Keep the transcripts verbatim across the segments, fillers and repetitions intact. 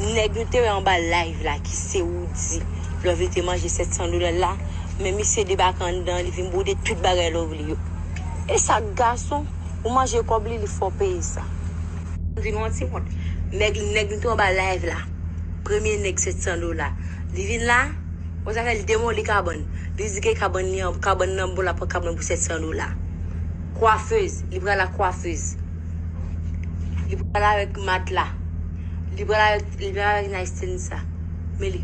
Nèg nou te wè anba live la ki se Woody, Lovely te manje sèt san dola l la, men misye debake anndan, li vin bwode tout bagay Lovely yo. E sa gason, ou manje kòb li, li fè w peye sa. Vin yon ti wont. Nèg, nèg nou te anba live la, premye nèg sèt san dola, li vin la, konsa fè li demoli kabann. Li di ke kabann li an, kabann nan bon, l ap pran kabann pou sèt san dola. Kwafez, li pral ak kwafez. Li pral avèk matla. Li pral avèk, li pral avèk nightstand sa. Men li.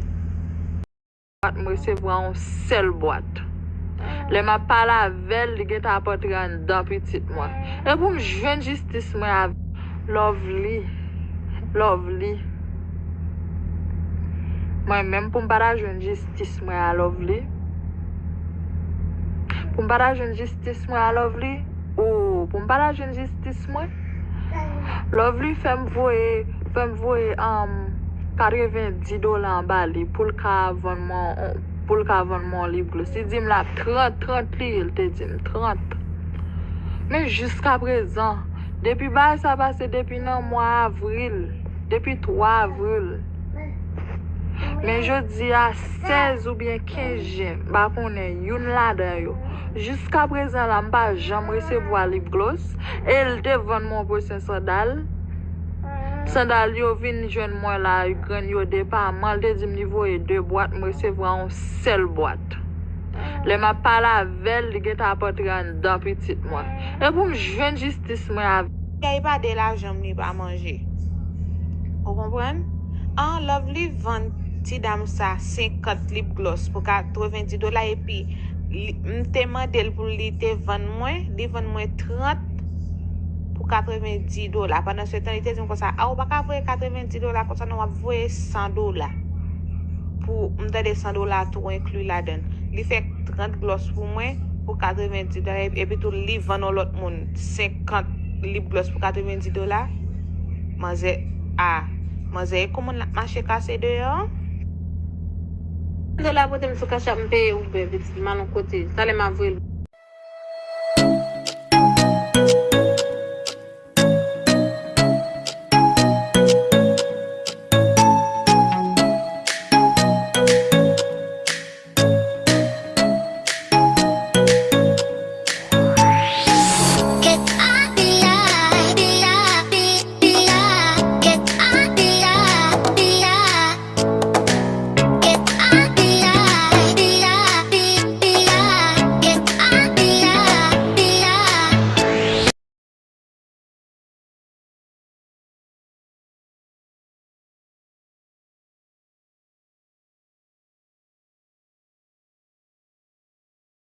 Bwat, m resevwa yon sèl bwat. Lè m ap pale avè l, li gentan ap antre anndan pitit mwen. E pou m jwenn jistis mwen avè Lovely. Lovely. Mwen menm pou m pa ta jwenn jistis mwen a Lovely. Pou m pa ta jwenn jistis mwen a Lovely. Ou pou m pa ta jwenn jistis mwen. Lovely fè m voye, fè m voye um, katrevendi dola anba li pou l ka vann mwen, pou l ka vann mwen yon lip glos. Li di m la trant, trant li ye, li te di m trant. Men jiskaprezan, depi bagay sa pase depi nan mwa avril, depi twa avril, men jodi a sèz oubyen kenz jen, m pa konnen youn ladan yo. Jiskaprezan la, m pa janm resevwa lip glos. E l te vann mwen yon pwosyen sandal. Sandal yo vin jwenn mwen la, grenn yo depaman. L te di m li voye de bwat, m resevwa yon sèl bwat. Lè m ap pale avè l, li gentan ap antre anndan pitit mwen. E pou m jwenn jistis mwen avè. Kay pa de lajan m li pa manje. Ou konprann? An, Lovely vann ti dam sa senkant lip glos pou katrevendi dola, epi li, m te mande l pou li te vann mwen, li vann mwen trant pou katrevendi dola. Pandan se tan, li te di m konsa, a, ou pa ka voye katrevendi dola konsa non, w ap voye san dola. Pou m tande san dola tou enkli ladan l. Li fè trant glos pou mwen pou katrevendi dola, epi tou li vann yon lòt moun senkant lip glos pou katrevendi dola. Manzè, a, manzè, e kòman l ap mache kase deyò? Dola pote m sou Cash App, m peye Uber, pitit, m al yon kote. Talè m ap voye l.